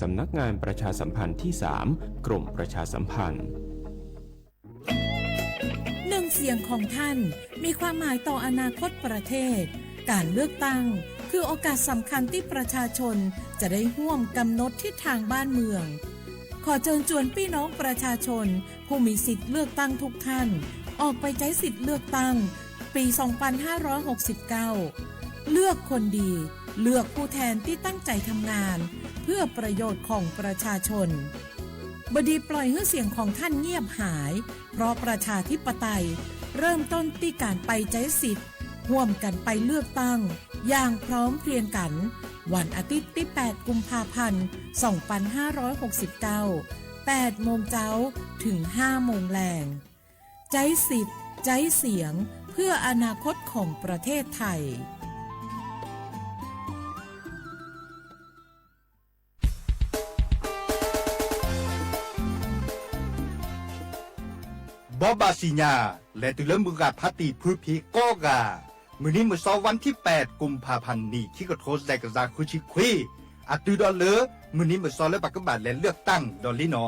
สำนักงานประชาสัมพันธ์ที่สาม กรมประชาสัมพันธ์ หนึ่งเสียงของท่าน มีความหมายต่ออนาคตประเทศ การเลือกตั้ง คือโอกาสสำคัญที่ประชาชนจะได้ร่วมกำหนดทิศทางบ้านเมือง ขอเชิญชวนพี่น้องประชาชน ผู้มีสิทธิ์เลือกตั้งทุกท่าน ออกไปใช้สิทธิ์เลือกตั้ง ปี สองพันห้าร้อยหกสิบเก้า เลือกคนดี เลือกผู้แทนที่ตั้งใจทำงาน เพื่อประโยชน์ของประชาชน บดีปล่อยให้เสียงของท่านเงียบหาย เพราะประชาธิปไตย เริ่มต้นที่การไปใช้สิทธิ์ ร่วมกันไปเลือกตั้ง อย่างพร้อมเพรียงกัน วันอาทิตย์ที่ แปด กุมภาพันธ์ สองพันห้าร้อยหกสิบเก้า แปด โมงเจ๊า ถึง ห้า โมงแลง ใจ๊สิทธิ์ ใจ๊เสียง เพื่ออนาคตของประเทศไทย ဘီဘၣ်စံၣ်ညါ လဲၤတုၤလၢမုၢ်ဂၤဖးတံၢ်ဖုဖံးကိးဂၤ, မုၢ်နံၤမုၢ်သီ วันที่แปด กุมภาพันธ์ နံၣ်ခံကထိ စဲးကစၢ်ဃုဆံခွံ, အတုၤဒီးလၢ မုၢ်နံၤမုၢ်သီလၢပကဘၣ်လဲၤเลือกตั้งဒီးလံနီၤ,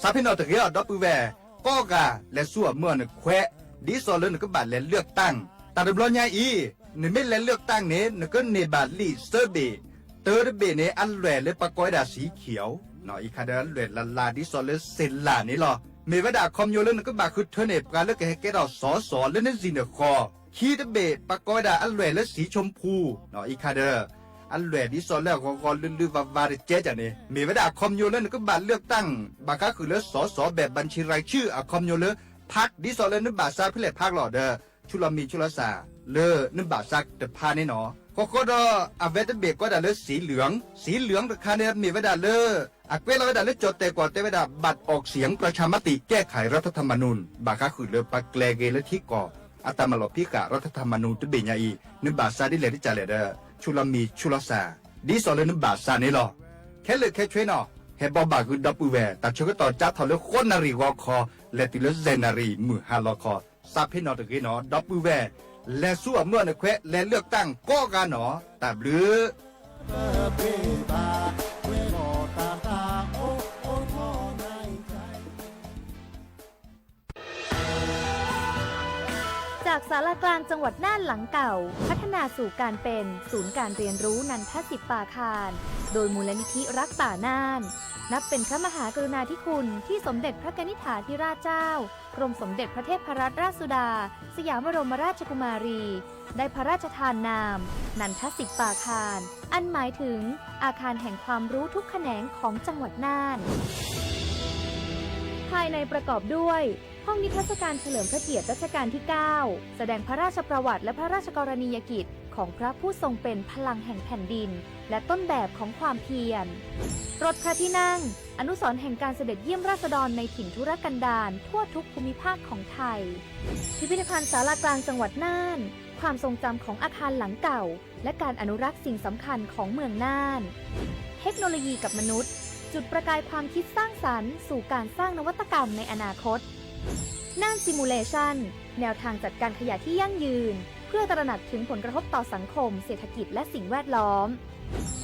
စးဖဲနီၣ်တဂ့ၤအီၤ ဒီပုၢ်ဝဲၢ်ကိးဂၤ လဲၤဆူအမုၢ်အီၤနခွဲး, ဒ်သိးလၢနကဘၣ်လဲၤเลือกตั้ง, တၢ်တဘျီညါအံၤ နမ့ၢ်လဲၤเลือกตั้งန့ၣ် နကန့ၢ်ဘၣ်လံာ်သၢဘ့ၣ်, တၢတဘ့ၣ်န့ၣ် အလွဲၢ်လၢပကိးဝဲဒၣ် สีเขียว, အံၤခါဒီးအလွဲၢ်လၢ်လၢ် ဒ်သိးလၢစ့ၣ်လၢ်န့ၣ်လီၤ. မ့ၢ်ဝဲဒၣ်အခီပညီလၢနကဘၣ်ဃုထၢန့ၢ် ပှၤလၢကဟဲကဲထီၣ်စီၤစီၤလၢနစံၣ်နဃီၤ, ခံတဘ့ၣ် ပကိးဝဲဒၣ်အလွဲၢ်လၢ สีชมพู, အံၤခါဒီး အလွဲၢ်ဒ်သိးလၢအဂီၤဂီၤလုၢ်လုၢ်ဝါဝါတကဲကန့ၣ် မ့ၢ်ဝဲဒၣ်အခီပညီလၢနကဘၣ်เลือกตั้ง ဘၣ်ဃးဃုာ်လၢစီၤစီၤ แบบบัญชีรายชื่อ အခီပညီလၢ พรรค ဒ်သိးလၢနဘၣ်စးဖဲလဲၣ် พรรค လီၤဒီး ဆူလီၤမံၤဆူလီၤစၢ် လၢနဘၣ်စးတဖၣ်န့ၣ်နီၤ, ဃီဃီဒီး အဝဲတဘ့ၣ်ကိးဒၣ်လၢ สีเหลือง, สีเหลือง တခါန့ၣ် မ့ၢ်ဝဲဒၣ်လၢ အကွဲးလီၤဝဲဒၣ်လၢကၠီၣ်တဲၣ်ကီၢ်တဲဝဲဒၣ် บัตรออกเสียงประชามติแก้ไขรัฐธรรมนูญ ဘၣ်ဃးဃုာ်လၢပှၤကျဲၤဂ့ၤလၢထံကီၢ် အတၢ်မၤလီၤဖံးဃာ် รัฐธรรมนูญ တဘ့ၣ်ညါအံၤ နဘၣ်စးဒ်လဲၣ်ဒ်လဲၣ်ဒီး ဆူလီၤမံၤဆူလီၤစၢ် ဒ်သိးလၢနဘၣ်စးန့ၣ်လီၤ. ခဲလၢာ်ခဲဆ့နီၤ ဟဲဘီဘၣ်ဃုာ်ဒီပုၢ်ဝဲၢ် တၢ်ဆၢကတီၢ်ကၠါထီၣ်လၢဃိးနၣ်ရံၣ်ဂီၤခီ လဲၤတုၤလၢယဲၢ်နၣ်ရံၣ်မုၢ်ဟါလီၤခီ, စးဖဲနီၣ်တဂ့ၤနီၤ ဒီပုၢ်ဝဲၢ် လဲၤဆူအမုၢ်အီၤနခွဲး လဲၤเลือกตั้งကိးဂၤနီၤ တၢ်ဘျုး จากศาลากลางจังหวัดน่านหลังเก่า พัฒนาสู่การเป็นศูนย์การเรียนรู้นันทสิปปาคาร โดยมูลนิธิรักป่าน่าน นับเป็นพระมหากรุณาธิคุณที่สมเด็จพระกนิษฐาธิราชเจ้า กรมสมเด็จพระเทพรัตนราชสุดา สยามบรมราชกุมารี ได้พระราชทานนาม นันทสิปปาคาร อันหมายถึงอาคารแห่งความรู้ทุกแขนงของจังหวัดน่าน ภายในประกอบด้วย ห้องนิทรรศการเฉลิมพระเกียรติรัชกาลที่ เก้า แสดงพระราชประวัติและพระราชกรณียกิจของพระผู้ทรงเป็นพลังแห่งแผ่นดิน และต้นแบบของความเพียร รถพระที่นั่ง อนุสรณ์แห่งการเสด็จเยี่ยมราษฎรในถิ่นทุรกันดารทั่วทุกภูมิภาคของไทย พิพิธภัณฑ์ศาลากลางจังหวัดน่าน ความทรงจำของอาคารหลังเก่า และการอนุรักษ์สิ่งสำคัญของเมืองน่าน เทคโนโลยีกับมนุษย์ จุดประกายความคิดสร้างสรรค์สู่การสร้างนวัตกรรมในอนาคต น่าน Simulation แนวทางจัดการขยะที่ยั่งยืน เพื่อตระหนักถึงผลกระทบต่อสังคม เศรษฐกิจ และสิ่งแวดล้อม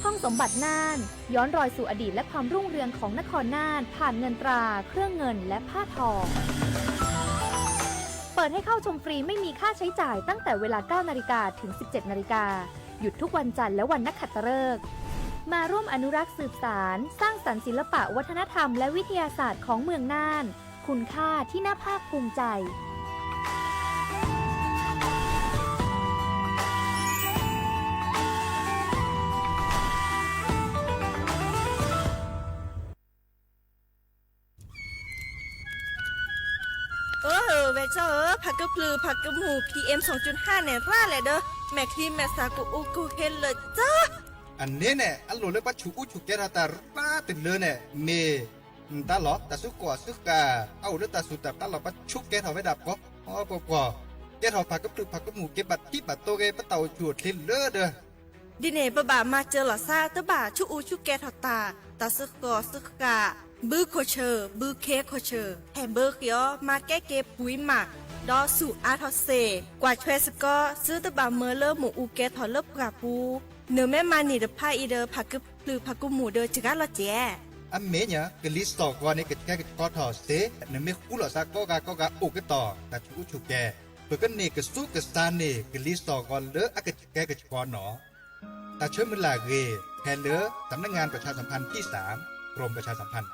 ห้องสมบัติน่าน ย้อนรอยสู่อดีตและความรุ่งเรืองของนครน่าน ผ่านเงินตรา เครื่องเงิน และผ้าทอง เปิดให้เข้าชมฟรีไม่มีค่าใช้จ่ายตั้งแต่เวลา เก้านาฬิกา ถึง สิบเจ็ดนาฬิกา หยุดทุกวันจันทร์และวันนักขัตฤกษ์ มาร่วมอนุรักษ์สืบสาน สร้างสรรค์ศิลปะวัฒนธรรมและวิทยาศาสตร์ของเมืองน่าน คุณค่าที่น่าภาคภูมิใจ အၢ ဝဲၢ်ကၠီဧၢ, ဖးကဖျုးဖးကမူၣ် PM စူၣ်ကၠုၢ်ဟၣ် နဲၣ်ရၣ်လဲၣ်ဒီး မဲာ်ချံမဲာ်သၣ်ကအိၣ်ကဟ့လၢာ်ကၠီ. အန့ၣ်န့ၣ် အလိၣ်လၢပှၤဆူးအူဆူးကဲထီၣ်တၢ်ရၣ်တလၢန့ၣ် မ့ၢ် နတၢ်လီၢ် တၢ်စုကဝဲၤအစုဃၢၤ အအိၣ်လၢတၢ်စူၢ်တၢ်ပျၢ်လီၤ ပှၤဆူးကဲထီၣ်ဝဲဒၣ်ပှၤ ပှၤပှၤ ကဲထီၣ်ဖးကဖျုးဖးကမူၣ် ကဲဘၣ်ထံဘၣ်တိက့ၤ ပတၢ်အိၣ်ဆူၣ်အိၣ်ချ့လၢဒီး ဒ်န့ၣ် ပဘၣ်မၤစၢၤလီၤသး တဘၣ်ဆူးအူဆူးကဲထီၣ်တၢ် တၢ်စုကဝဲၤစုဃၢၤ ဘုခိၣ်ဆၢၣ် ဘုခ့ခိၣ်ဆၢၣ် ဟဲဘၢဃ့အီၤ မၤကဲက့ၤပှံၤမး ဒီးဆူးအါထီၣ်စ့ၢ် ကွၢ်ထွဲစ့ၢ်ကီး သုတဘၣ်မၢလၢမ့ၣ်အူကဲထီၣ်လၢပှၢ်ပူၤ နမ့ၢ်မၤန့ၢ်တဖၣ်အံၤဒီး ဖးကဖျုးဖးကမူၣ်ဒီးစှၤလီၤစဲး အမ့ၢ်ညါ ကလံၤစိးဂီၤန့ၣ် ကဆှဲကဆှီထီၣ်စ့, နမ့ၢ်ဃူလိာ်သးကိးဂၤကိးဂၤအိၣ်ကတီၢ် တၢ်ဆူးအူဆူၣ်ကဲ, ပကန့ၢ်ကဆူးကစၢ်န့ၣ် ကလံၤစိးဂီၤလၢအကဆှဲကဆှီနီၤ. တၢ်ဆၢမုၢ်လၢ်အဂ့ၢ် ဟဲလၢ สำนักงานประชาสัมพันธ์ที่สาม กรมประชาสัมพันธ์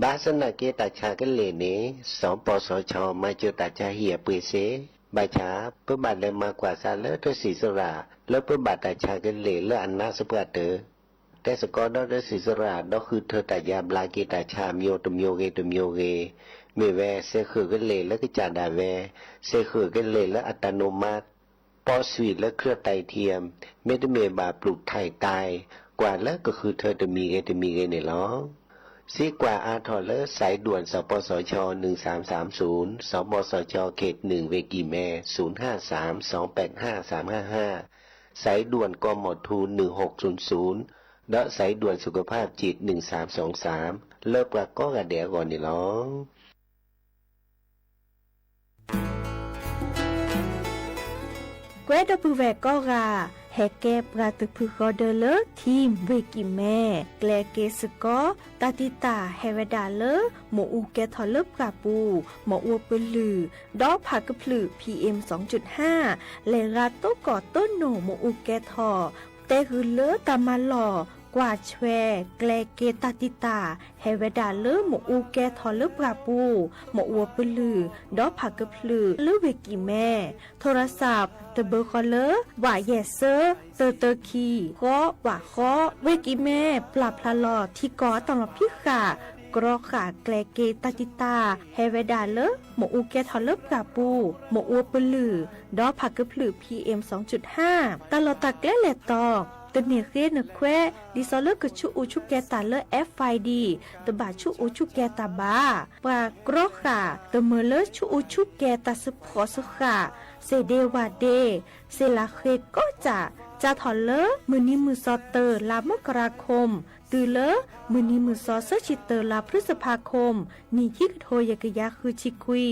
ဘၣ်ဆၣ်သနာ်က့တၢ်ဆါကလ့ၢ်န့ၣ် စီၤပီစီၤဆီ မၤစၢၤတၢ်ဆါဟံၣ်အပှ့ၤစ့, ဘၣ်ဆၣ် ပဘၣ်လဲၤမၤကွၢ်ဆၣ်လၢတၢ်စံၣ်စိၤရၣ် လၢပဘၣ်တၢ်ဆါကလ့ၢ်လၢအနါစပှၢ်တၢၢ်, တဲစ့ၢ်ကီးဒီးတၢ်စံၣ်စိၤရၣ် ဒီးဃုထၢတၢ်ယါဘျါက့ၤတၢ်ဆါအမျိုးတမျိုးဂ့ၤတမျိုးဂ့ၤ, မ့ၢ်ဝဲစဲးဃုာ်ကလ့ၢ်လၢကစၢ်ဒၣ်ဝဲ, စဲးဃုာ်ကလ့ၢ်လၢအတၢ်နိးမါ ပီဆွံၣ်လၢ เครือไตเทียม မ့တမ့ၢ်ဘၣ် ပลูกถ่ายตาย ကွၢ်လၢကဃုထၢတမံၤဂ့ၤတမံၤဂ့ၤန့ၣ်လီၤ. စံးကွၢ်အါထီၣ်လၢ สายด่วน สปสช หนึ่งสามสามศูนย์, สปสช เขตหนึ่ง เวกิแม ศูนย์ห้าสาม สองแปดห้า สามห้าห้า, สายด่วน กมธ หนึ่งหกศูนย์ศูนย์ ဒီး สายด่วนสุขภาพจิต หนึ่งสามสองสาม လၢပှၤကိးဂၤဒဲးအဂီၢ်န့ၣ်လီၤ. ကွဲဒီပုၢ်ဝဲၢ်ကိးဂၤ, ဟဲကဲပှၤတဖုဃီဒၢလၢ ထံဝ့ၢ်ကံၢ်မဲ, ကျဲက့ၤစ့ၢ်ကီး တၢ်တံာ်တာ်ဟဲဝဲဒၣ်လၢ မ့ၣ်အူကဲထီၣ်လၢပှၢ်ပူၤ, မ့ၣ်အူပလုၢ်, ဒီးဖးကဖျုး PM စူၣ်ဟၣ်, လဲၤရၤတိကိးတိနိၣ်မ့ၣ်အူကဲထီၣ်, တဲဂုာ်လၢတၢ်မၤလီၢ် ကွၢ်ဆွဲ ကျဲက့ၤတၢ်တံာ်တာ် ဟဲဝဲဒၣ်လၢမ့ၣ်အူကဲထီၣ်လၢပှၢ်ပူၤ, မ့ၣ်အူပလုၢ်, ဒီးဖးကဖျုးလၢဝ့ၢ်ကံၢ်မဲ, ထိရစး တဘၢဃီလၢ ဝးယဲၢ်စၢ တၢတၢခံ ဃီ ဝးဃီ, ဝ့ၢ်ကံၢ်မဲ ပျၢ်ဖျါလီၤထံကီၢ်အတၢ်လီၢ်ဖံးဃာ်, ကြီဃာ်ကျဲက့ၤတၢ်တံာ်တာ် ဟဲဝဲဒၣ်လၢ မ့ၣ်အူကဲထီၣ်လၢပှၢ်ပူၤ, မ့ၣ်အူပလုၢ်, ဒီးဖးကဖျုး PM စူၣ်ဟၣ်, တၢ်လီၢ်တၢ်ကျဲလဲၤတီၤ တန့ၢ်ဃ့နခွဲး ဒ်သိးလၢကဆူးအူဆူးကဲတၢ်လၢ FID တဘၣ်ဆူးအူဆူးကဲတၢ်ဘၣ်. ပှၤကြီဃာ် တမၢလၢဆူးအူဆူးကဲတၢ်စ့ၢ်ကီးစ့ၢ်ကီး, စ့ၢ်ဒ့ဝၢ်ဒ့, စ့ၢ်လၢဃ့ကိးကၢ်, စးထီၣ်လၢမုၢ်နံၤမုၢ်သီ တၢ လါမကရၤခိၣ်, တုၤလၢမုၢ်နံၤမုၢ်သီ သၢဆံတၢ လါဖျုစဖါခိၣ်, နံၣ်ခံကထိ ယဲၢ်ကယၤဃုဆံခွံ,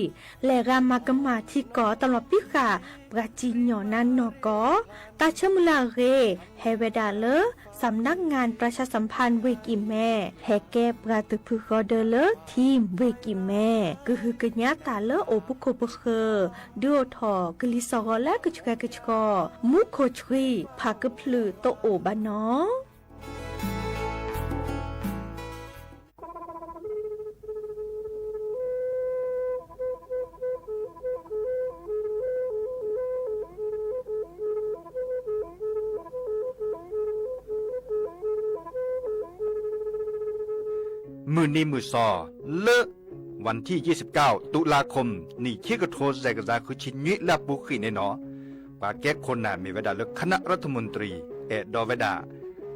လဲၤဂၤမၤကမၣ်ထံကီၢ်တၢ်လီၢ်ဖံးဃာ် ပှၤစံၣ်ညီၣ်နါနီၢ်ကီၢ်, တၢ်ဆၢမုၢ်လၢ်အဂ့ၢ် ဟဲဝဲဒၣ်လၢ สำนักงานประชาสัมพันธ์ ဝ့ၢ်ကံၢ်မဲ, ဟဲကဲပှၤတဖုဃီဒၢလၢ ထံဝ့ၢ်ကံၢ်မဲ, ကဟုကညးတၢ်လၢအိၣ်ပခိၣ်ပဃၢၤ, ဒုးအိၣ်ထီၣ်ကလံၤစိးဂီၤလၢကဆှဲကဆှီ, မူခိၣ်ဆှံ, ဖးကဖျုးတအိၣ်ဘၣ်နီၤ. မုၢ်နံၤမုၢ်သီ လၢ วันที่ยี่สิบเก้า ตุลาคม နံၣ်ခံကထိ ယဲၢ်ကယၤဃုဆံနွံ လၢအပူၤကွံာ်န့ၣ်နီၤ, ပှၤကဲခိၣ်နၢ်မ့ၢ်ဝဲဒၣ်လၢ คณะรัฐมนตรี အဲၣ်ဒိးဝဲဒၣ်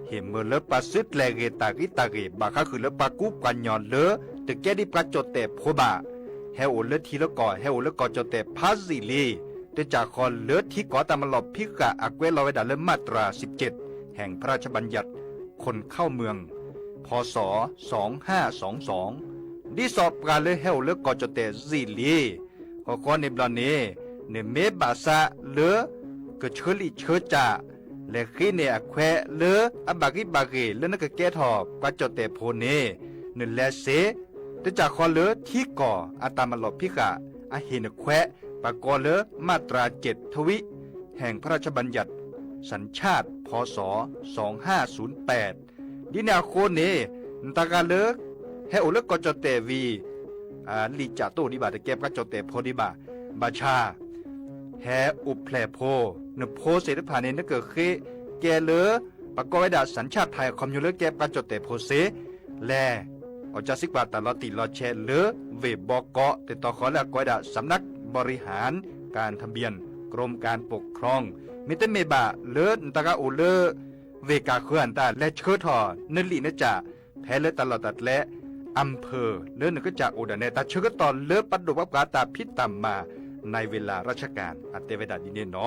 ဟ့ၣ်မၢလၢပှၤစုကျဲၤဂ့ၤတၢ်ဂံၢ်တၢ်ဂ့ၤ ဘၣ်ဃးဃုာ်လၢပှၤကူပှၤညီလၢ တကဲဒ်ပှၤကၠီၣ်တဲၣ်ဖိဘၣ်, ဟဲအိၣ်လၢထံလၢကီၢ် ဟဲအိၣ်လၢကီၢ်ကၠီၣ်တဲၣ်ဖးယံာ်လံ, တကးဃီလၢထံကီၢ်တၢ်မၤလီၢ်ဖံးဃာ်အကွဲးလီၤဝဲဒၣ်လၢ มาตราสิบเจ็ด แห่งพระราชบัญญัติ คนเข้าเมือง พ.ศ. สองห้าสองสอง, ဒ်သိးပှၤလၢဟဲအိၣ်လၢကီၢ်ကၠီၣ်တဲၣ်ယံာ်လံ ကီၢ်ဃီန့ၣ်ဘျီန့ၣ် နမ့ၢ်ဘၣ်ဆၣ်လၢ ကဆၢလံာ်ဆၢကၠၢ် လဲၤဃ့န့ၢ်အခွဲးလၢအဘၣ်ဂံၢ်ဘၣ်ဂ့ၤလၢနကကဲထီၣ်ပှၤကၠီၣ်တဲၣ်ဖိန့ၣ် နလဲၤစ့, တကးဃီလၢထံကီၢ်အတၢ်မၤလီၢ်ဖံးဃာ် အဟ့ၣ်နခွဲး ပှၤကိးလၢ มาตราเจ็ด ทวิ แห่งพระราชบัญญัติ สัญชาติ พ.ศ. สองห้าศูนย์แปด, ဒ်န့ၣ်အဃိန့ၣ် နတဂၤလၢ ဟဲအိၣ်လၢကီၢ်ကၠီၣ်တဲၣ်ဝံၤ လံာ်ကၠၢ်တအိၣ်ဒံးဘၣ် တကဲပှၤကၠီၣ်တဲၣ်ဖိဒံးဘၣ်, ဘၣ်ဆၣ် ဟဲအိၣ်ဖျဲၣ်ဖိ, နဖိသ့ၣ်တဖၣ်န့ၣ် နကဃ့ကဲလၢ ပှၤကိးဝဲဒၣ် สัญชาติไทย အခီပညီလၢကဲပှၤကၠီၣ်တဲၣ်ဖိစ့, လဲၤ အီၣ်ကၢစံးကွၢ်တၢ်လီၤတံၢ်လီၤဆဲးလၢဝ့ၢ်ဘီကီး တတီၤဃီလၢအကိးဝဲဒၣ် สำนักบริหารการทะเบียน กรมการปกครอง, မ့တမ့ၢ်ဘၣ်လၢနတဂၤအိၣ်လၢ ဝ့ၢ်ကၢ်ဃၢၤအတၢ် လဲၤဆှၢထီၣ်နလံာ်နကၠၢ် ဖဲလၢတၢ်လီၢ်တၢ်ကျဲ อำเภอ လၢနကစၢ်အိၣ်ဒၣ်နဲ တၢ်ဆၢကတီၢ်လၢပဒိၣ်ပှၤပှၤတၢ်ဖံးတၢ်မၤ ในเวลาราชการ အတဲဝဲဒၣ်ဒ်န့ၣ်နီၤ.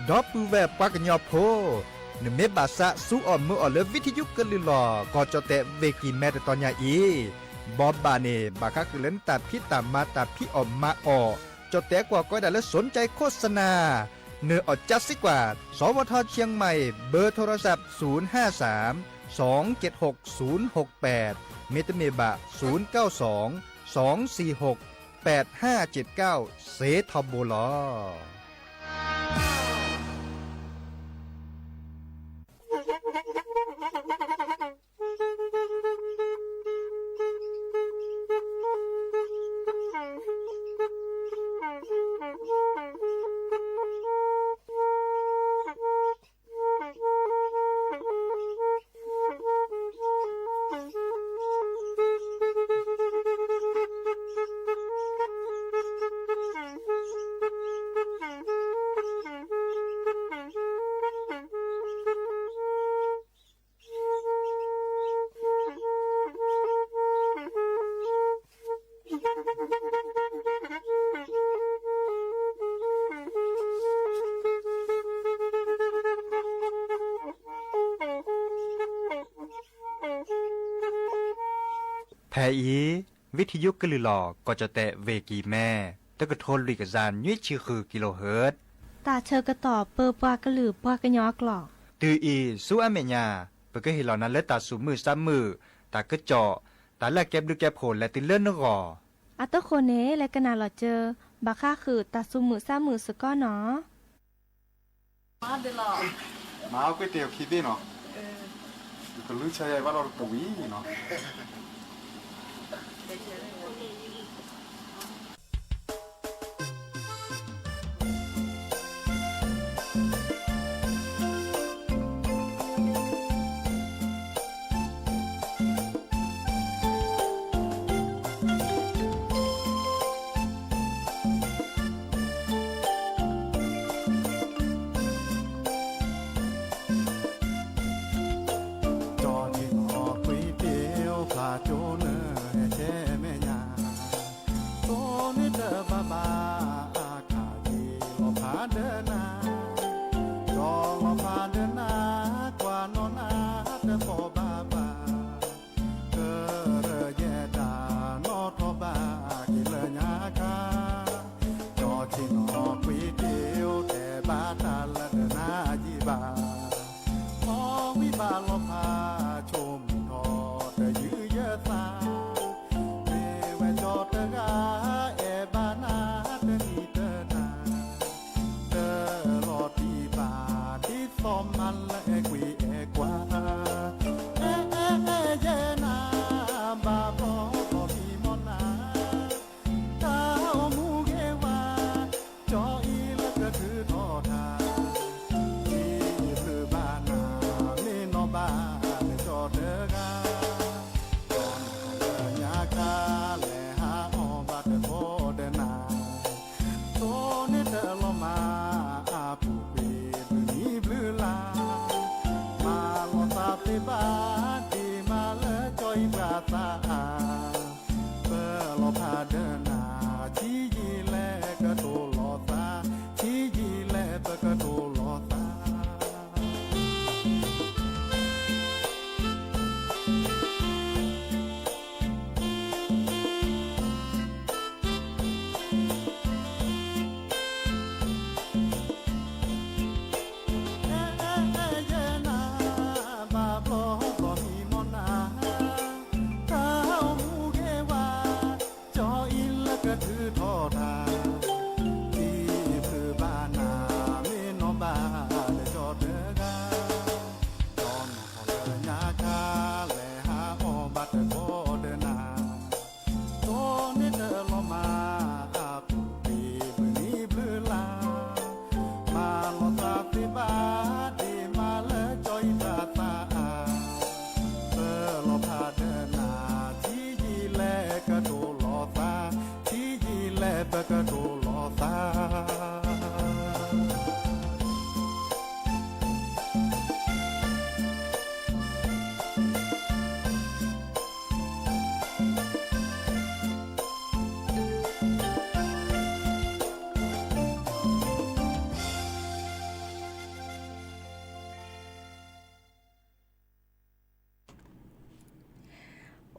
ဒီပုၢ်ဝဲၢ်ပှၤကညီဖိ, နမ့ၢ်ဘၣ်ဆၣ်ဆူအီၣ်မၢအီၣ်လၢ วิทยุ ကလုာ်လီၤ ကီၢ်ကၠီၣ်တဲၣ်ဝ့ၢ်ကံၢ်မဲတတီၤညါအံၤ, ဘီဘၣ်န့ၣ် ဘၣ်ဃးဃုာ်လၢနတၢ်ဖံးတၢ်မၤတၢ်ဖံးအီၣ်မၤအီၣ် ကၠီၣ်တဲၣ်ကွၢ်ကီဒၣ်လၢ สนใจโฆษณา နၢၤအီၣ်ကၠၢစံကွၢ် สวท เชียงใหม่ เบอร์โทรศัพท์ ศูนย์ห้าสาม สองเจ็ดหก ศูนย์หกแปด မ့တမ့ၢ်ဘၣ် ศูนย์เก้าสอง สองสี่หก แปดห้าเจ็ดเก้า စ့ထီဘိလီၤ. ဖဲအံၤ ဝံထံယုကလုၢ်လီၤ ကီၢ်ကၠီၣ်တဲၣ် ဝ့ၢ်ကံၤမဲ တကထိလွံၢ်ကယၤနွံဆံဃု kilohertz တၢ်ဆၢကတီၢ်ပၢပှၤကလုာ်ပှၤကညီအကျိာ်. တုၤအံၤ ဆူအမဲာ်ညါ ပကဟ့ၣ်လီၤနၤလၢတၢ်သူၣ်မုာ်သးမုာ်, တၢ်ကစီၣ်, တၢ်လၢအကဲဘျုးကဲဖှိၣ်လဲၤတုၤလၢနဂီၢ်. အတဃိန့ၣ် လဲၤကနၣ်လီၤစၢၤ ဘၣ်ဃးဃုာ်တၢ်သူၣ်မုာ်သးမုာ်စ့ၢ်ကီးနီၤ. မၤကွ့တ့ၢ်အခံသ့နီၤ, ကလုၢ်ဆၢယဘၣ်ဒီးတပူၤဝံၤနီၤ. ကၠီထံနီၣ်ကွံတ့ၢ်အိၣ်ဖျါကၠိနၢ်ဟဲထဲမဲာ်ညါ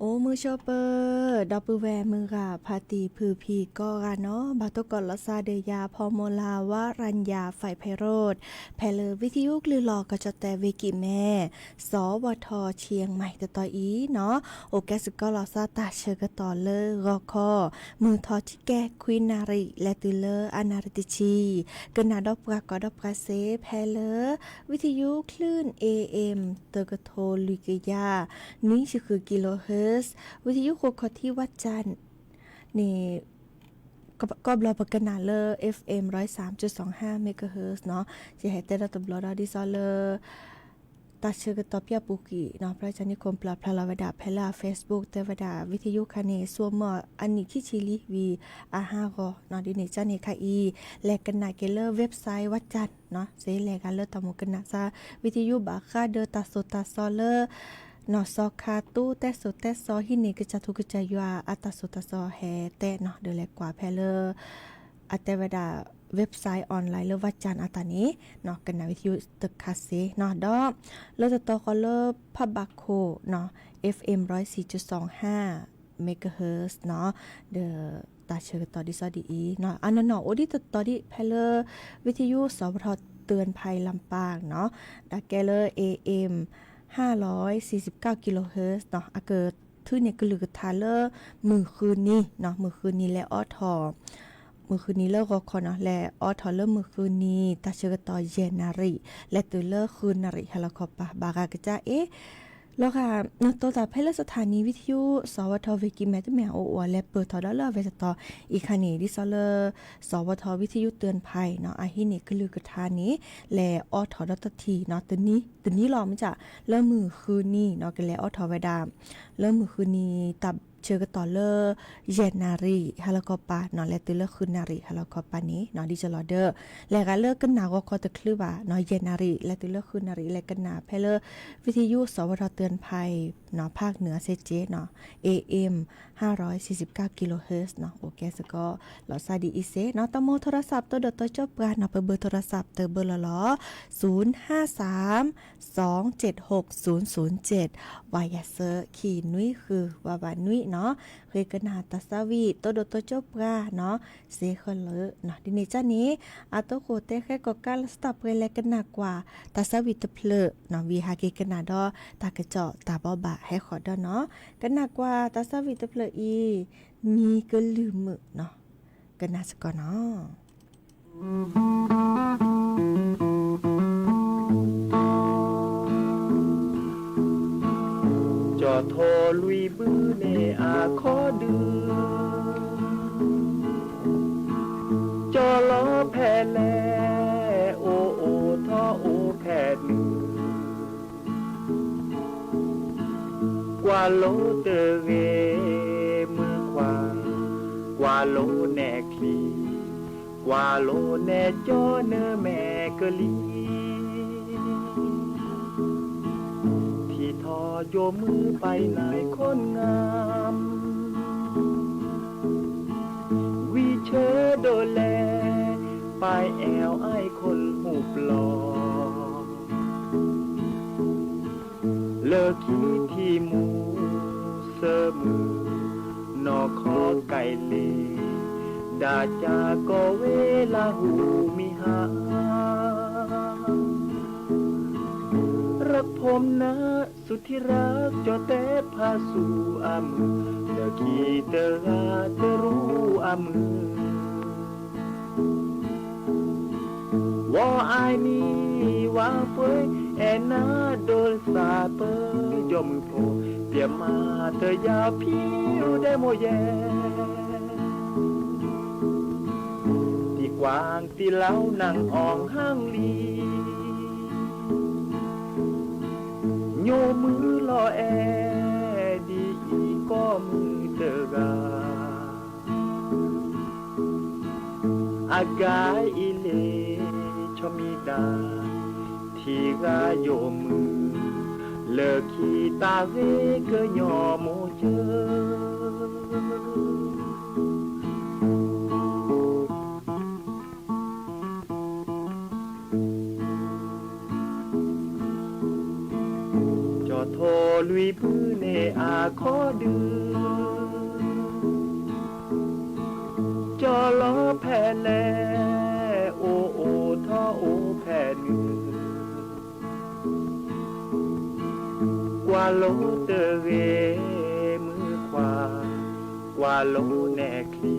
အိၣ်မုာ်ဆိးပၢၤ ဒီပုၢ်ဝဲၢ်မုၢ်ဂၤဖါတံၢ်ဖုဖံကိးဂၤနီၤ, ဘၣ်တိၢ်ကီးလီၤစၢ်ဒီးယၤ ဖီမီလၤ ဝရၣ်ယၤ ဖဲးဖဲးရိး ဖဲလၢ ဝံသယုၣ်ကလုၢ်လီၤ ကီၢ်ကၠီၣ်တဲၣ် ဝ့ၢ်ကံၣ်မဲ စီၤဝီၤထီၣ် ဆံၣ်မဲၣ် တတီၤအံၤနီၤ, အိၣ်ကဲစ့ၢ်ကီးလီၤစၢ်တၢ်ဆၢကတီၢ်လၢဂီၤခီ မုၢ်ထီၣ်ထံကဲ ခွံနၣ်ရံၣ် လဲၤတုၤလၢအနၣ်ရံၣ်တဆံ, ကနၣ်ဒီးပှၤကိးဒီးပှၤစ့ဖဲလၢ ဝံသယုၣ်ချၢၣ် A M တကထိလွံၢ်ကယၤ နွံဆံဃု kilohertz, ဝံသယုၣ်ဃိခီၣ်ထံးဝၣ်ကၠၣ်န့ၣ် ကီၢ်ဘျီပကနၣ်လၢ F M ร้อยสามจุดสองห้า megahertz နီၤ, ယဟဲတဲဒီးတဘျီဒီး ဒ်သိးလၢ တၢ်ဆၢကတီၢ်ပျၢ်ပူၤကွံာ်နီၤ, พระอาจารย์นิคม ပျၢ်ဖျါလီၤဝဲဒၣ် ဖဲလၢအ Facebook တဲဝဲဒၣ် ဝံသယုၣ်ခါန့ၣ် ဆူမီၢ်အနံၣ်ခံဆံလံ ဝံၤအဟးဂီၤနီၤ, ဒ်န့ၣ်ကၠၢ်န့ၣ်ခါအံၤ လဲၤကနၣ်က့ၤလၢ website ဝၣ်ကၠၣ်နီၤ, စ့လဲၤဂၤလၢတၢ်မူကနၣ်စၢ် ဝံသယုၣ်ဘၣ်ဃးဒီးတၢ်သိၣ်တၢ်သီလၢ နီၢ်စီၤခါတူ တဲစိၤတဲစီ ဟံးန့ၢ်ကစၢ်ထူကစၢ်ယွၤအတၢ်သိၣ်တၢ်သီဟဲတဲနီၤ, ဒီးလဲၤကွၢ်ဖဲလၢ အတဲဝဲဒၣ် website online လၢဝၣ်ကၠၣ်အတၢ်န့ၣ်နီၤ, ကနၣ်ဝံသယုၣ်တခါစ့နီၤ, ဒီး လၢတတီၤဃီလၢဖးဘၣ်ခိၣ်နီၤ, F M ร้อยสี่จุดสองห้า megahertz နီၤ, ဒီး တၢ်ဆၢကတီၢ်ဒ်သိးဒ်အံၤနီၤ, အနီၢ်နီၢ်အိၣ်ဒံးတတီၤဒံးဖဲလၢ ဝံသယုၣ်စီၤဝီၤထီၣ် เตือนภัย လၢ်ပၢ်နီၤ, ဒၣ်ကဲလၢ A M ห้าร้อยสี่สิบเก้า kilohertz နီၤ, အကထုးန့ၢ်ကလုၢ်ကထါလၢ မုၢ်ဃုနံၤနီၤ, မုၢ်ဃုနံၤလဲၤအိးထီၣ် မုၢ်ဃုနံၤလၢဂီၤခီနီၤ, လဲၤအိးထီၣ်လၢမုၢ်ဃုနံၤ တၢ်ဆၢကတီၢ်ယဲၢ်နၣ်ရံၣ် လဲၤတုၤလၢဃုနၣ်ရံၣ် ဟဲလီၤခီပၤ ဘၣ်ဂၤကစၢ်အ့ၣ် လီၤဂာ် နတိၤတၢ်ဖဲလၢ สถานีวิทยุ စီၤဝီၤထီၣ် ဝ့ၢ်ကံၣ်မဲ တမ့ၢ်အအိၣ်အီၤလဲၤပၢၢ်ထီၣ်ဒီးလၢအဝဲတတီၤအံၤခါန့ၣ် ဒ်သိးလၢ စီၤဝီၤထီၣ် ဝံသယုၣ် เตือนภัย နီၤ, အဟံးန့ၢ်ကလုၢ်ကထါန့ၣ် လဲၤအိးထီၣ်ဒီးတထံၣ်နီၤ, တနံၤ တနံၤလီၤမ့ၢ်ကၠၢ် လၢမုၢ်ဃုနံၤနီၤ, ကလဲၤအိးထီၣ်ဝဲဒၣ် လၢမုၢ်ဃုနံၤ တၢ်ဆၢကတီၢ်လၢ ယဲၢ်နၣ်ရံၣ် ဟဲလီၤခီပၤနီၤ, လဲၤတုၤလၢဃုနၣ်ရံၣ် ဟဲလီၤခီပၤန့ၣ်နီၤ, ဒ်သိးလီၤဒီး လဲၤဂၤလၢကနၣ်ဂီၤခီတချုးဘၣ်နီၤ, ယဲၢ်နၣ်ရံၣ် လဲၤတုၤလၢဃုနၣ်ရံၣ် လဲၤကနၣ်ဖဲလၢ ဝံသယုၣ်စီၤဝီၤထီၣ် เตือนภัย နီၤ, ภาคเหนือ စ့ၢ်ကီးနီၤ, A M ห้าร้อยสี่สิบเก้า kilohertz နီၤ, အိၣ်ကဲစ့ၢ်ကီး လီၤစၢ်ဒ်အံၤစ့နီၤ, တၢ်မိၢ် โทรศัพท์ တိၢ်ဒီးတိၢ်ကၠီပှၤနီၤ, ပဘၢၣ် โทรศัพท์ တဘၢၣ်လီၤလီၤ, ศูนย์ห้าสาม สองเจ็ดหกศูนย์ศูนย์เจ็ด, ဝၤယၤစၢ ခံနွံဃု ဝးဝးနွံနီၤ, ဃ့ကနၣ်တၢ်သးဝံၣ် တိၢ်ဒီးတိၢ်ကၠီပှၤနီၤ, စ့ဃၢလၢနီၤ, ဒ်န့ၣ်ကၠၢ်န့ၣ် အတိခိၣ်တဲဃဲကီၢ်ကၢ်လၢစတၢၢ်ပှဲၤလဲၤကနၣ်ကွၢ် တၢ်သးဝံၣ်တဖျၢၣ်နီၤ, ဝံၤဟးက့ၤကနၣ်ဒီး တၢ်ကစီၣ်တၢ်ဘိးဘၣ်ဟဲဃီၤဒီးနီၤ, ကနၣ်ကွၢ်တၢ်သးဝံၣ်တဖျၢၣ်အံၤ မံၤကလုၢ်မုာ်နီၤ, ကနၣ်စ့ၢ်ကီးနီၤ. ကၠီၣ်ထိလွံၢ်ဘုန့ၣ်အခီဒုး, ကၠီၣ်လီၤဖဲလဲၣ်, အိၣ်အိၣ်ထီၣ်အိၣ်ဖဲနုာ် ကွၢ်လိတဂ့ၤမုၢ်ခွါ, ကွၢ်လိနဲၣ်ချံ, ကွၢ်လိနဲၣ်ကၠီနမဲာ်ကလံၤ, ထံထီၣ်ယိာ်မုၢ်ပၢ်နၤခွၣ်ငၢမ် ဝံၤဆၢဒိၣ်လဲၣ် ပၢ်အဲၣ်အံၣ်ခွၣ်ဟူပျီ လၢခံထံမူ ဆၢမုၢ် နီၢ်ခီကဲလ့ ဒၣ်ကၢ်ကီၢ်ဝ့ၢ်လၢဟူမံဟါ รักผมนะ สุดที่รัก ကၠီၣ်တဲဖးဆူအမုၢ် လၢခံတဂၤတရူးအမုၢ် ဝီၤအါနံၤ ဝါပှဲၤ အဲၣ်နၤဒိၣ်စၢ်ပၢ ယီၢ်မုၢ်ဖိ ပျဲမၤတယၢ်ဖံးရူဒဲမိၢ်ယဲ တံၤကွၢ်တံၤလီၤနၢ်အီၣ်ဟၣ်လံ ညိၣ်မုၢ်လီၤအဲၣ် ဒ်အံၤကီၢ်မုၢ်တဂၤ အဂၤအံၤလ့ ဆီမံၤဒၣ် ထံဂၤယိာ်မုၢ် လၢခံတၢ်ဂ့ၤကညီမိၢ်ကၢ ကၠီၣ်ထိ လွံၢ်ဘုန့ၣ်အခီဒု, ကၠီလီၤဖဲလဲၣ်, အိၣ်အိၣ်ထီၣ်အိၣ်ဖဲနုာ်, ကွၢ်လိတဂ့ၤမုၣ်ခွါ, ကွၢ်လိနဲၣ်ချံ,